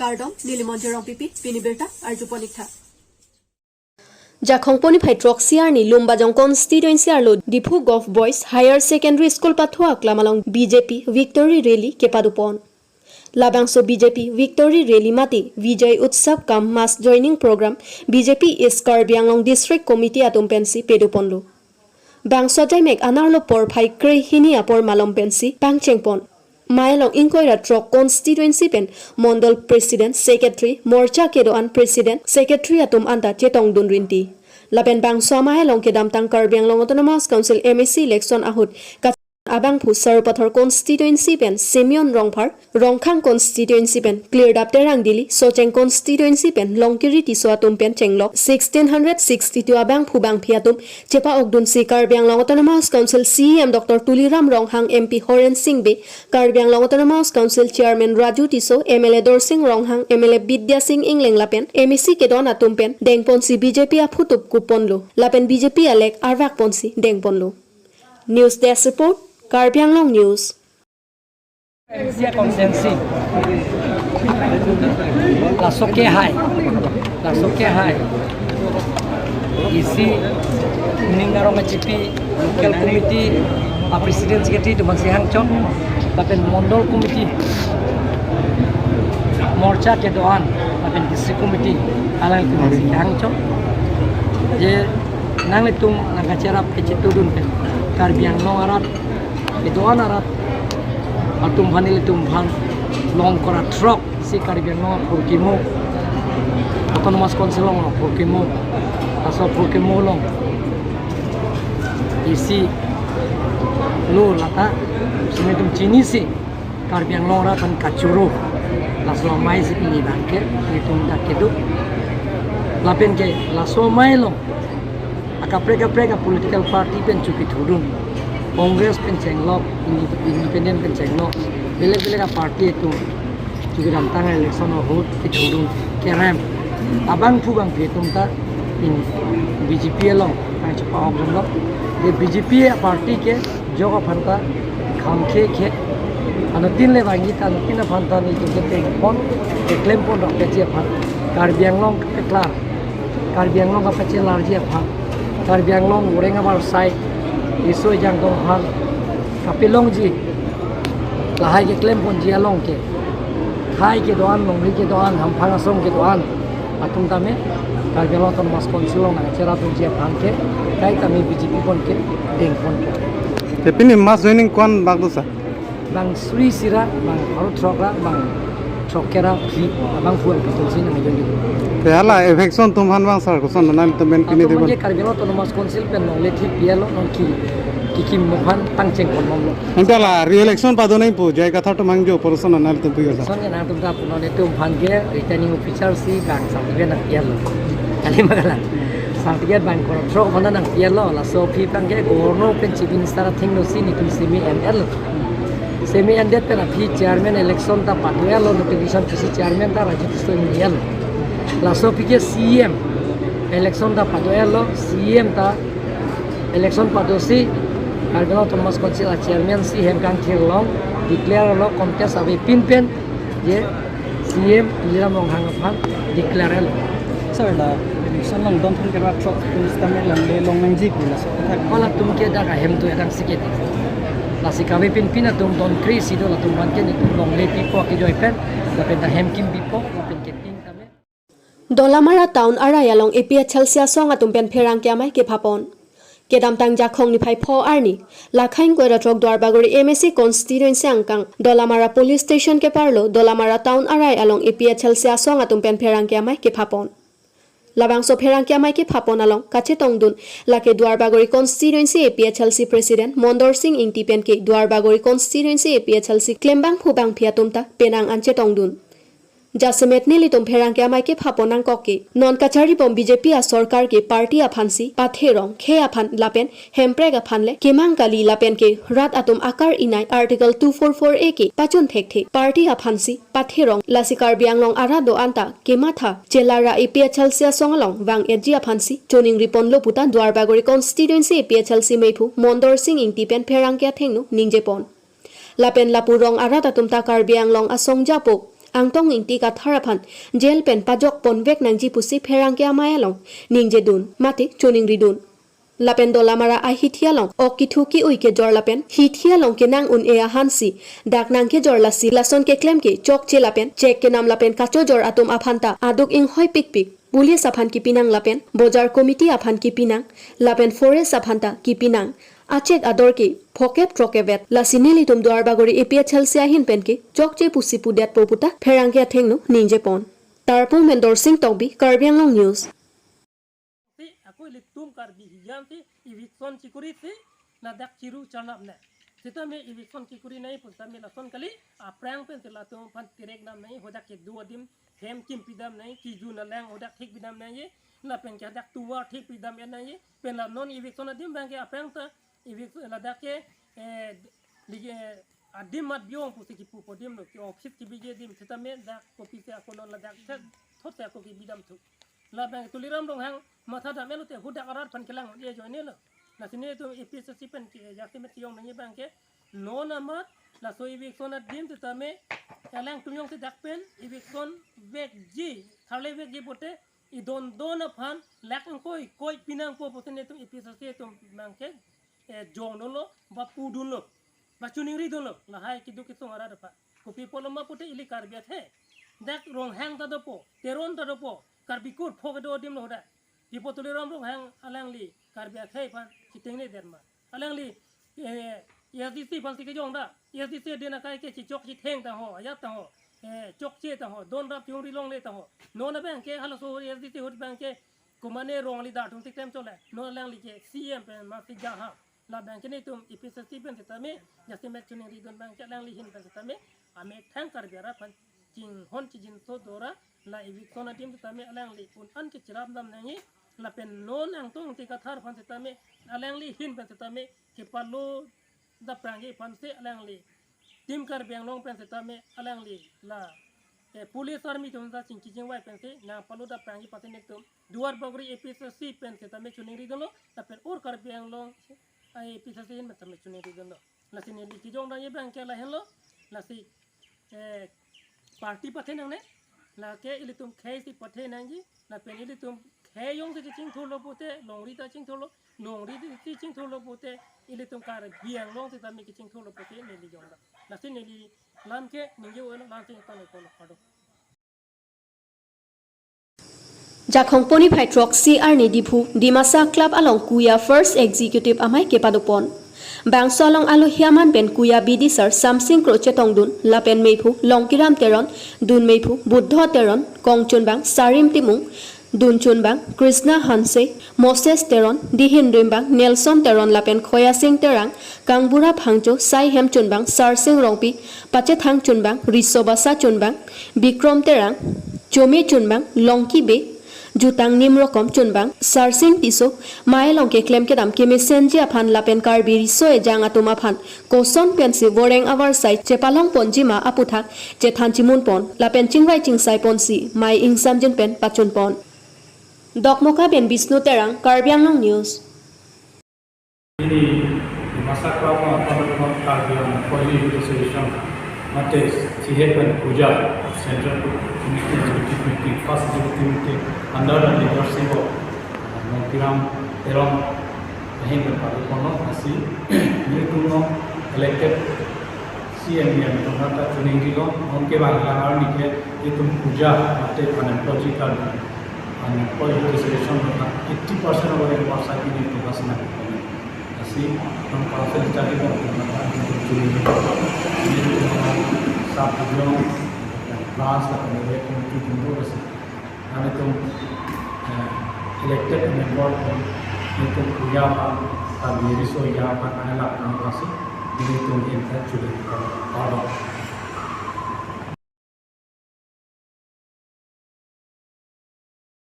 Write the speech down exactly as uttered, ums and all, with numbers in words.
Kardom, neli Monjir Rongpipi, pini birta arjupon ik tha. Jakhong poni phai throksi arni Lumbajong constituency arlo Diphu Govt Boys Higher Secondary School pathu aklam along B J P Victory Rally kepadopon. Labangso B J P Victory Rally mate Vijay Utsav cum Mass Joining Program B J P East Karbi Anglong District Committee atum pensi padoponlo. Bangso ajaimek anerlo porphai krehini apor malom pensi pangchengpon. Amei along ingkoi ra throk constituency pen Mondol President, Secretary, Morcha kedo-an President, Secretary atum anta chetongdun rinti. Lapen bangso amei along kedamtang Karbi Anglong Autonomous Council M A C election ahut ka- abangphu Sarupathar constituency pen Simeon Rongphar, Rongkhang constituency pen Klirdap Terang Dili, Socheng constituency pen Longkiri Tisso atum pen chenglok sixteen hundred sixty-two abangphu bangphi atum chepa-okdunsi Karbi Anglong Autonomous Council C E M Doctor Tuliram Ronghang, M P Horen Sing Bey, Karbi Anglong Autonomous Council Chairman Raju Tisso, M L A Dorsing Ronghang, M L A Bidya Sing Engleng lapen M A C kedo-an atum pen dengponsi B J P aphutup kuponlo. Lapen B J P alek arvakponsi dengponlo. News Desk Report, Karbi Anglong News. Constituency. Laso ke hai. Laso ke hai. Isi ning arong H P local committee a president secretary atum si hangchong. Lapen Mondol committee. Morcha kedo-an. Lapen district committee. Alanglitum si hangchong. Je nanglitum nangkacherap kechetongdun pen Karbi Anglong arat, kedo-an arat atum aphan, ilitum aphan, long kora throksi Karbi Anglong aphurkimo, Autonomous Council along aphurkimo, laso aphurkimo along isi lo lata, sini tum chinisi Karbi Anglong arat aphan kachoro, laso amei si pini abangke, ilitum dak kedo. Lapen ke laso amei along akaprek kaprek a political party pen chokithurdun. Congress pen chenglok, inde-, independent pen chenglok, belek belek a party atum chokidamtang election ahut kithurdun kerem. Abangphu bangphi atum ta in B J P along pangchepa-okdunlo. Je B J P a party ke jok aphan ta kham khe khe. Anuttin le bangji ta anuttin aphan ta nelitum ke dengpon, keklempon rap keji aphan. Karbi Anglong kepeklar, Karbi Anglong kapachelarji aphan, Karbi Anglong oreng abar sai, riso ejang atum aphan kapelongji, lahai keklemponji along ke, khei kedo-an, longri kedo-an, hamphang asong kedo-an atum tame Karbi Anglong Autonomous Council along nangcherapdunji aphan ke, kaita me B J P pon ke, dengpon ke. Te pini mass joining ko-an bak do sir? Bang suri isi ra, bang pharo throk ra, bang throksi ra, phli, abangphu bangphi atum si nangjoin dun. Te hala eviction atum aphan bang sir, koson nanglitum pen pini atum debon? Ke Karbi Anglong Autonomous Council pen longle thik pialo, non ki, kikim aphan pangchengpon longlo. Ante hala re-election pado nangji pu, J I Kathar atum hangjo pu, koson nanglitum pu sir? Koson nangtum ta pu, non itum aphan ke returning officer si bang certificate nangpialo. Kali ma kalang. Certificate bang kora throk aphan nangpialo, laso aphi abangke Governor pen Chief Minister athengno si nelitum semi enlo. Semi endet pen aphi chairman election ta pado-etlo, notification pusi chairman ta Raju Tisso neli-etlo. Laso aphi ke C E M election ta pado-etlo, C E M ta election padosi Karbi Anglong Autonomous Council a chairman si hem kangthir along declare lo, contest avepin pen je C E M Tuliram Ronghang aphan declare lo. Sir, la election along don thun kera throk pu sitame longle long nangji pu laso athak. Halatum ke dak ahem tu adang si ke. Lasi kavepin pin atum don kre isi do, latum aphan ke nelitum longle pipo kejoi pen, lapen ta hem kim pipo, lapen ke tin tame. Dolamara Town arai along A P H L C asong atum pen pherangke amei kephapon. Kedamtang Jakhong niphai pho arni, lakha ingkoi ra throk Duarbagori M A C constituency angkang Dolamara Police Station keparlo Dolamara Town arai along A P H L C asong atum pen pherangke amei kephapon. Labangso pherangke amei kephapon along kachetongdun lake Duarbagori constituency A P H L C President Mondor Sing Ingti pen ke Duarbagori constituency A P H L C klembangphu bangphi atum ta penang an chetongdun. Jasemet nelitum pherangke amei kephapon nangkok ke, non kacharibom B J P asorkar ke party aphansi patherong, khei aphan lapen hemprek aphan le kemang kali, lapen ke rat atum akar inai Article two four four A ke pachun thekthe, party aphansi patherong, lasi Karbi Anglong arat do-an ta kematha chelara A P H L C asong along vang-etji aphansi choningriponlo pu ta Duarbagori constituency A P H L C meiphu Mondor Sing Ingti pen pherangke athengno ningjepon. Lapen lapu rong arat atum ta Karbi Anglong asong japok Angtong Ingti Kathar aphan jail pen pajok ponvek nangji pusi pherangke amei along ningjedun mate choningridun. Lapen Dolamara ahithi along ok kethu ke-oi kejor lapen hithi along kenang un-e ahansi dak nangkejor lasi lason keklem ke chokche lapen chek kenam lapen kachojor atum aphan ta aduk inghoipikpik. Police aphan kipinang lapen bojar committee aphan kipinang lapen forest aphan ta kipinang. Achek ador ke phokep trokevet, lasi nelitum Duarbagori A P H L C ahin pen ke chokche pusi pudetpo puta pherangke athengno ningjepon. Tarpung pen Dorsing Tokbi, Karbi Anglong News. Si ako ilitum Karbi hiyan si eviction chikuri si ladak chiru charnap ne. Sitame eviction chikuri nangji pu sitame lason kali, aphrang pen si latum aphan tirek nam nangji, hadak kedo adim hem kim pidam nangji, kejun alang hadak thik pidam nangji, lapen ke hadak tovar thik pidam nangji, pen la non eviction adim abang ke aphrang ta eviction ladak ke, eh, ligi, eh, adim mat biong pusi kipupo adim lo, ke office kebiji adim, sitame dak kopi si ako non ladak thot si ako kebidam thu. Labang Tuliram Ronghang matha dam-et lote hadak arat aphan kelang un-e ajoine lo. Lasi nelitum A P H L C pen ke jasemet kejong nangji abang ke non amat laso eviction adim sitame alangtum jongsi dak pen eviction vekji, tharle vekji pote idon don aphan lakh ingkoi koi pinangpo pusi nelitum A P H L C atum abang ke, eh, jongdunlo, ba pudunlo, ba choningridunlo, lahai keduk kesung arat aphan. Kopi pulo ma pute ili Karbi akhei. Dak Ronghang ta dopo, Teron ta dopo, Karbi kur phok do adim lo hadak. Pipo Tuliram Ronghang alangli Karbi akhei aphan chitengne derma. Alangli, eh, A S D C aphan si kejong da. A S D C adim akai ke chichok chitheng ta ho, ajat ta ho, eh, chokche ta ho, don rap chungri longle ta ho. Non abang ke halaso A S D C ahut abang ke komane rong leader atum si klem chole. Non alangli ke C M pen ma si jaha. Labang ke nelitum A P H L C pen sitame, jasemet choningridun abang ke alangli ahin pen sitame, amethang Karbi arat aphan chinghon chijinso dora, la eviction adim sitame alangli un-an ke chirap dam nangji, lapen non Angtong Ingti Kathar aphan sitame, alangli ahin pen sitame, kepalo daprangji aphan si alangli Team Karbi Anglong pen sitame alangli la, eh, police army atum ta chingki chingvai pensi nangpalo daprangji pati nelitum Duarbagori A P H L C pen sitame choningridunlo, lapen ur Karbi Anglong, eh, A P H L C ahin pen sitame choningridunlo. Lasi neli kejong dam abang ke lahenlo, lasi, eh, party pathe nangne, lake ilitum khei si pathe nangji, lapen ilitum khei jongsi kachingthurlo pote, longri ta chingthurlo, longri si chingthurlo pote, ilitum Karbi Anglong sitame kachingthurlo pote, neli jong dam. Lasi neli lam ke ningje un-e lam si tanglo polo pado. Jakhong poni phai throk si arni Diphu Dimasa Club along Kuya First Executive amei kepadopon. Bangso along alohi aman pen Kuya B D sir Samsing Kro chetongdun lapen mephu Longkiram Teron, dun mephu Buddho Teron, kong chunbang Sarim Timung, dun chunbang Krishna Hanse, Moses Teron, dihin rimbang Nelson Teron lapen Khoya Sing Terang, kangbura phangcho, saihem chunbang Sarsing Rongpi, pachethang chunbang Riso Basa chunbang Bikrom Terang, chome chunbang Longki Bey, jutang nim rokom chunbang Sarsing Tisso, mei along keklem kedam kemesenji aphan lapen Karbi riso ejang atum aphan koson pensi voreng avarsai chepalongponji ma aputhak chethan chimunpon lapen chingvai chingsaiponsi mei ingsamjin pen pachunpon. Dokmoka pen Bisnu Terang, Karbi Anglong News. Pini Dimasa Club along Karbi Anglong Employee Association mate C H P and Puja Central Committee Executive Meeting, first executive meeting under the leadership of, uh, Longkiram Teron ahin pen padoponlo. Lasi nelitum along elected C M E M tongnat ta choningri long, non kevang lang arni ke itum Puja mate unemployed ka, unemployed registration na eighty percent of our workers are in Puja sina. Lasi non council charge long tongnat ta choningri long. Ini tongnat sub division, branch lapen area committee tongnat lasi. Nelitum, eh, elected member atum, nelitum Puja aphan, Karbi riso ejang aphan, nangkelak nang lasi, nelitum ahin pen choningri long.